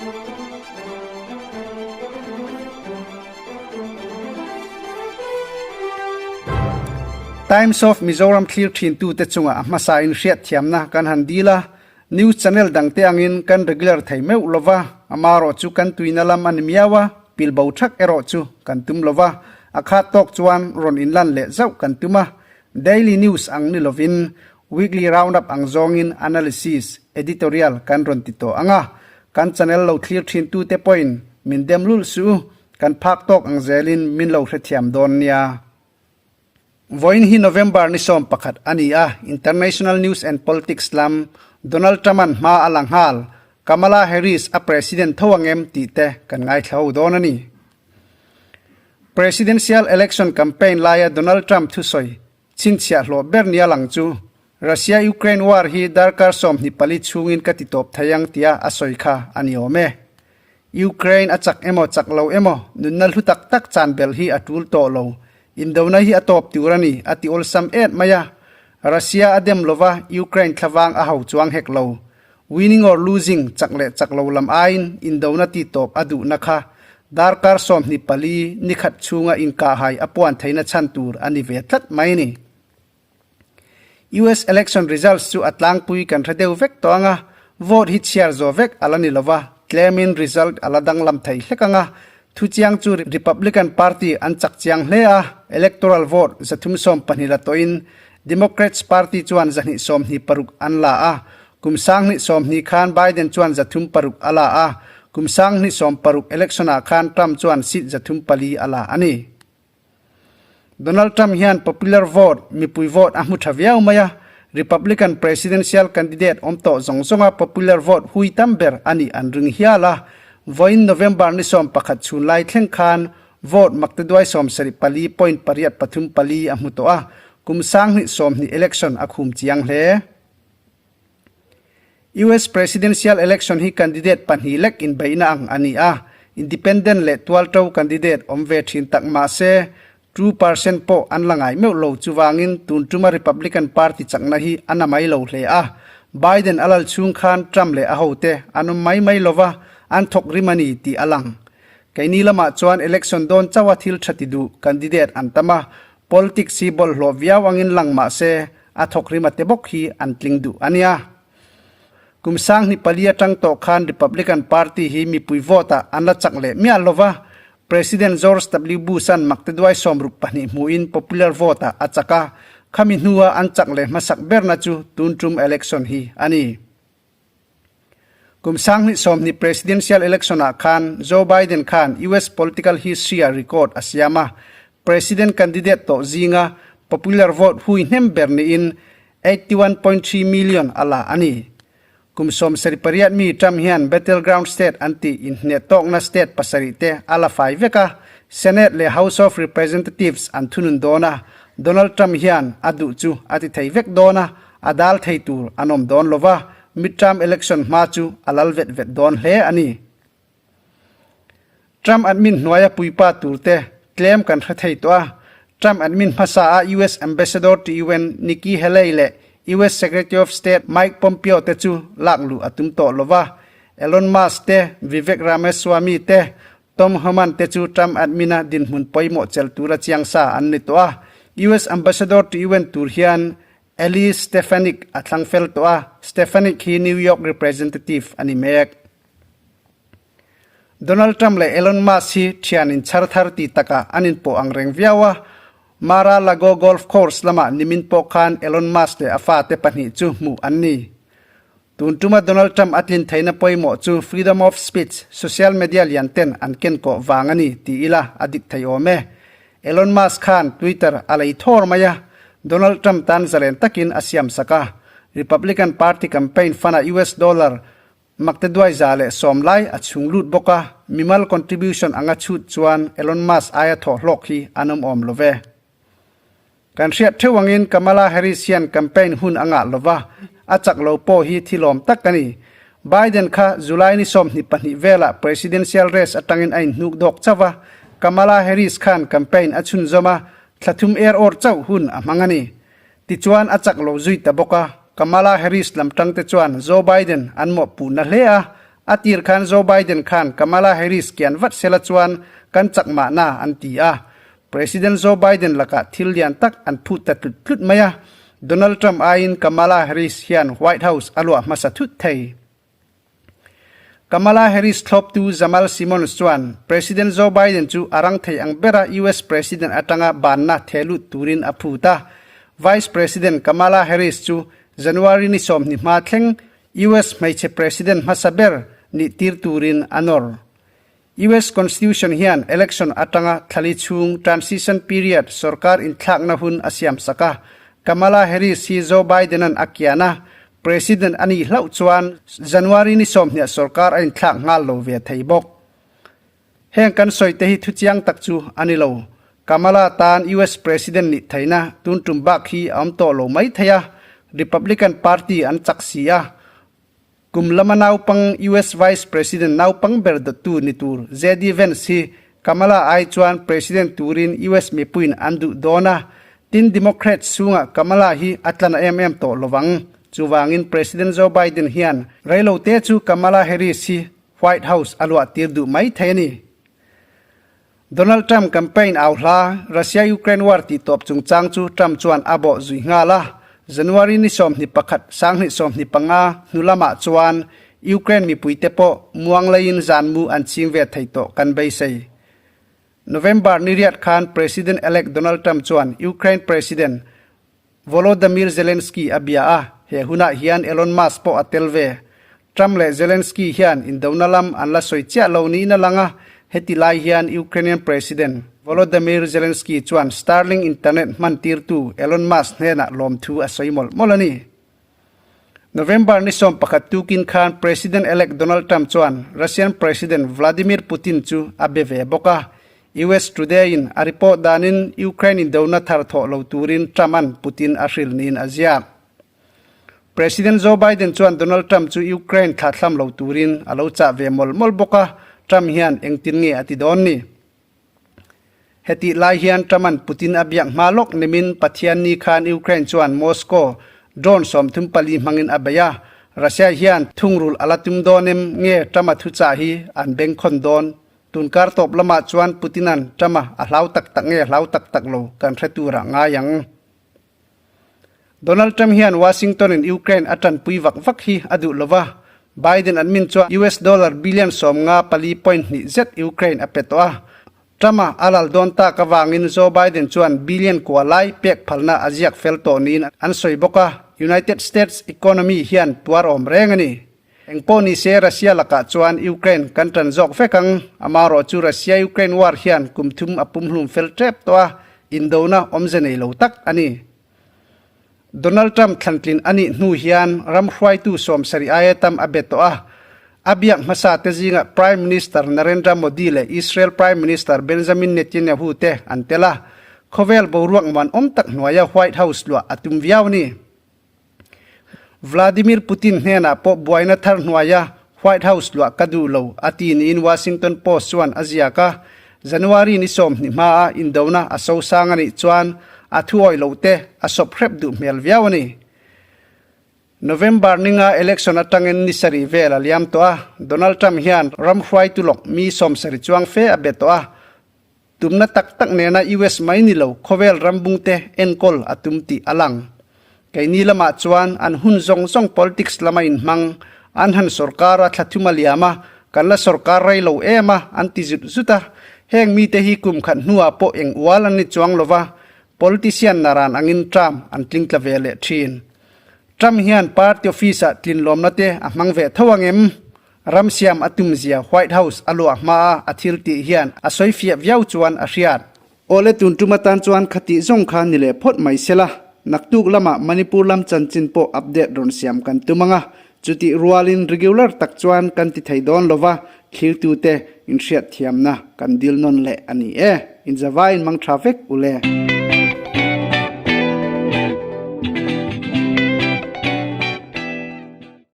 Times of Mizoram thlir thintute chungah a hmasain hriatthiamna kan han dil a, news channel dangte angin kan regular thei meuh lova, amarawh chu kan tuina lam a ni miau a, pilbo thak erawh chu kan tum lova, a khat tawk chuan rawn inlan leh zauh kan tum a, daily news ang ni lovin Weekly round-up ang zawngin analysis, editorial kan rawn ti tawh ang a, kan channel lo thlir thintute pawhin min dem lulh suh u, kan phak tawk ang zelin min lo hrethiam dawn nia. Vawiin hi November ni 11 a ni a, International News and Politics lam Donald Trump-a'n hma a la nghal, Kamala Harris a President tho ang em tih te kan ngaithla ho dawn a ni. Presidential election campaign laia Donald Trump thusawi Chhinchhiah hlawh ber nia lang chu Russia-Ukraine war hi darkar 24 chhungin ka ti tawp thei ang tia a sawi kha a ni awm e. Ukraine a chak emaw chak lo emaw nunna hlu tak tak chan belh hi a tul tawh lo. Indona hi a tawp tur a ni a ti awlsam et mai a. Russia a dem lova Ukraine thlavang a ho chuang hek lo. Winning or losing, chak leh chak lo lam aiin indona ti tawp a duhna kha darkar 24 ni khat chhunga inkahhai a puan theihna chhan tur a ni ve tlat mai a ni. US election results chu a tlangpui kan hre deuh vek tawh ang a, vote hi chhiar zawh vek a la ni lova, tlemin result a la danglam thei hlek ang a, thuchiang chu Republican Party an chak chiang hle a, electoral vote 312 la tawhin Democrats Party chuan 226 an la a, kum 2020 khan Biden chuan 306 a la a, kum 2016 election-ah khan Trump chuan seat 304 a la a ni. Donald Trump hian popular vote, mipui vote, a hmu tha viau mai a, Republican presidential candidate awm tawh zawng zawnga popular vote hui tam ber a nih an ring hial a, vawiin November ni 11 chhun lai thleng khan Vote maktaduai 74.834 a hmu tawh a, kum 2020 election a khum chiang hle. US Presidential election hi candidate pahnih lek inbeihna ang a ni a, independent leh tualto candidate awm ve thin tak mah se, 2% pawh an la ngai meuh lo chuvangin tun tuma Republican Party chakna hi a na mai lo hle a. Biden a lal chhung khan Trump leh a hote an awm mai mai lova, an thawk rim a ni tih a lang. Keini lamah chuan election dawn chauha thil tha ti duh candidate an tam a, politics hi bawlhhlawh viau angin lang mah se a thawk rima te bawk hi an tling duh a nia. Kum 2004 atang tawh khan Republican Party hi mipui vote ah an la chak leh miah lova, President George W. Bush-a'n maktaduai 62 hmuhin popular vote ah a chak a, khami hnua an chak leh hmasak berna chu tun tum election hi a ni. Kum 2020 presidential election-ah khan Joe Biden khan US political history-ah record a siam a, president candidate tawh zinga popular vote hui hnem ber niin 81.3 million a la a ni. Kum 78 mi Trump hian battleground state an tih inhne tawkna state pasarih te a la fai vek a, Senate leh House of Representatives an thunun dawn a, Donald Trump hian a duh chu a ti thei vek dawn a, A dal thei tur an awm dawn lova, midterm election hma chu a lal vet vet dawn hle a ni. Trump admin hnuaia puipa turte tlem kan hre thei tawh a, Trump admin hmasa a US Ambassador to UN Nikki Haley leh US Secretary of State Mike Pompeo te chu lak luh a tum tawh lova, Elon Musk te, Vivek Ramaswamy te, Tom Homan te chu Trump admin-a dinhmun pawimawh chelh tura chiang sa an ni tawh a, US Ambassador to UN tur hian Elise Stefanik a thlang fel tawh a, Stefanik hi New York Representative a ni mek. Donald Trump leh Elon Musk hi thian inchhar thar ti takah an inpawh ang reng viau a, Mar-a-Lago Golf Course lamah nimin pawh khan Elon Musk leh a fate pahnih chu hmuh an ni. Tun tuma Donald Trump a tlin theihna pawimawh chu freedom of speech, social media lian ten an ken kawh vang a ni ti ila a dik thei awm e. Elon Musk khan Twitter a lei thawr mai a, Donald Trump tan zalen takin a siam sak a. Republican Party campaign fund-ah US dollar makte duai 110 lai a chhung lut bawk a, mimal contribution anga chhut chuan Elon Musk aia thawh hlawk hi an awm awm lo ve. Kan hriat theuh angin Kamala Harris hian campaign hun a ngah lova, a chak lo pawh hi thilawm tak a ni. Biden kha July ni 22 velah presidential race atangin a inhnuk dawk chauh a, Kamala Harris khan campaign a chhunzawm a, thla thum er awr chauh hun a hmang a ni. Tichuan a chak lo zui ta bawk a, Kamala Harris lam tangte chuan Joe Biden an mawhpuhna hle a, A tir khan Joe Biden khan Kamala Harris kian vat sela chuan kan chak mahna an ti a. President Joe Biden lakah thil lian tak an phut ta tlut tlut mai a. Donald Trump aiin Kamala Harris hian White House a luah hmasa thut thei. Kamala Harris thlawptu Jamal Simmons chuan President Joe Biden chu a rang thei ang bera US President atanga banna theh lut turin a phut a. Vice President Kamala Harris chu January ni 20 hma thleng US hmeichhe President hmasa ber nih tir turin a nawr. US Constitution hian election atanga thlali chhung transition period sorkar inthlakna hun a siam sak a. Kamala Harris hi Joe Biden-a'n a kian a, President a nih hlauh chuan January ni 20 sorkar a inthlak nghal lo ve thei bawk. Heng kan sawi te hi thuchiang tak chu a ni lo. Kamala tan US President nih theihna tun tum bak hi a awm tawh lo mai thei a, Republican Party an chak si a, Kum lama naupang US Vice President naupang ber dawttu ni tur JD Vance hi Kamala ai chuan President turin US mipuiin an duh dawn a, tin Democrats chhungah Kamala hi a tla na em em tawh lovang. Chuvangin President Joe Biden hian reilote chu Kamala Harris hi White House a luah tir duh mai thei a ni. Donald Trump campaign au hla, Russia-Ukraine war tih tawp chungchang chu Trump chuan a bawh zui nghal a. January ni 21, 2025 hnu lamah chuan Ukraine mipuite pawh muang leiin zan mu an ching ve thei tawh kan beisei. November ni riat khan President-elect Donald Trump chuan Ukraine President Volodymyr Zelensky a bia a, he hunah hian Elon Musk pawh a tel ve. Trump leh Zelensky hian indona lam an la sawi chiah lo niin a lang a, heti lai hian Ukrainian President Volodymyr Zelensky chuan Starlink internet hman tirtu Elon Musk hnenah lawmthu a sawi mawlh mawlh a ni. November ni 11 tukin khan President-elect Donald Trump chuan Russian President Vladimir Putin chu a be ve bawk a, US Today-in a report danin Ukraine indona thar thawh lo turin Trump-a'n Putin a hrilh niin a ziak. President Joe Biden chuan Donald Trump chu Ukraine thlathlam lo turin a lo chah ve mawlh mawlh bawk a, Trump hian engtin nge a ti dawn ni? Hetih lai hian Trump-a'n Putin a biak hma lawk nimin Pathianni khan Ukraine chuan Moscow drone 34 hmangin a bei a, Russia hian thungrulh a la tum dawn em nge Trump-a thuchah hi an bengkhawn dawn? Tunkar tawp lamah chuan Putin-a'n Trump-a a hlau tak tak nge hlau tak tak lo kan hre turah ngai ang. Donald Trump hian Washington-in Ukraine a tanpui vak vak hi a duh lo va, Biden admin chuan US dollar billion 54.2 zet Ukraine a pe tawh a. Trump-a a lal dawn tak avangin Joe Biden chuan billion kua lai pek phalna a ziak fel tawh niin an sawi bawk a, United States economy hian tuar awm reng a ni. Engpawh ni se Russia lakah chuan Ukraine kan tan zawk vek ang, amaherawh chu Russia-Ukraine war hian kum thum a pumhlum fel tep tawh a, Indona awmze nei lo tak a ni. Donald Trump thlantlin a nih hnu hian ram hruaitu 70 aia tam a be tawh a. A biak hmasa te zingah Prime Minister Narendra Modi leh Israel Prime Minister Benjamin Netanyahu te an tel a. Khawvel boruak muanawm tak hnuaia White House luah a tum viau a ni. Vladimir Putin hnenah pawh buaina thar hnuaia White House luah ka duh lo, a ti niin Washington Post chuan a ziak a. January ni 20 hmaa indona a sosang a nih chuan a thuawih loh te a sawp hrep duh hmel viau a ni. November ninga election atangin ni sarih vel a liam tawh a, Donald Trump hian ram hruaitu lawk mi 70 chuang fe a be tawh a. Tumna tak tak nena US mai ni lo khawvel rambungte enkawl a tum tih a lang. Keini lamah chuan an hun zawng zawng politics lama inhmang, an han sorkar a thla thum a liam a, kan la sorkar rei lo em a, an ti zut zut a. Heng mite hi kum khat hnuah pawh eng ual an ni chuang lova, politician naran angin term an tling tla ve leh thin. Trump hian party office-ah tlinlawmna te a hmang ve tho ang em? Ram siam a tum zia White House a luah hma a a thil tih hian a sawi fiah viau chuan a hriat. Awle tun tum atan chuan khatih zawng kha ni leh phawt mai sela, naktuk lamah Manipur lam chanchin pawh update rawn siam kan tum ang a, chutih rualin regular tak chuan kan ti thei dawn lova, thlirtute inhriatthiamna kan dil nawn leh a ni e. Inzavain mang tha vek ule.